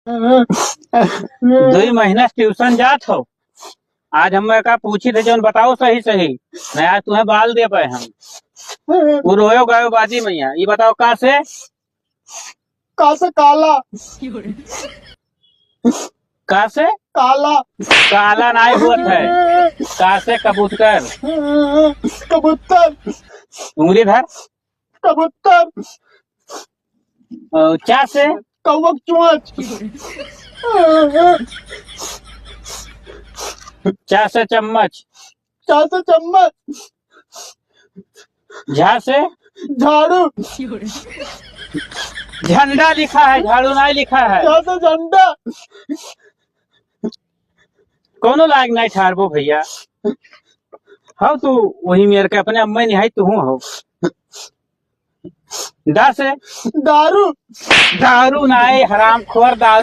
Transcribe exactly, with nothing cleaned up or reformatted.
दुई महीना से ट्यूशन जात हो, आज हम का पूछी थे जौन बताओ सही सही, नहीं आज तुम्हें बाल दे पाए हम। वो रोयो गायो बाजी मैया, ये बताओ का से? का से काला। का से? काला। काला नाई होत है। का से कबूतर। कबूतर। उंगली धर। कबूतर। अ, चा से? कौवक चोंच। चा से चम्मच। चा से चम्मच। झा से? झाड़ू। झंडा लिखा है, झाड़ू नहीं लिखा है। झा से झंडा। कौनो लायक नहीं ठहरबो भैया। हौ तू वही मेर के अपने अम्मा निहाई तू हूँ हो। दा से? दारू। दारू नाई, हरामखोर, दारू।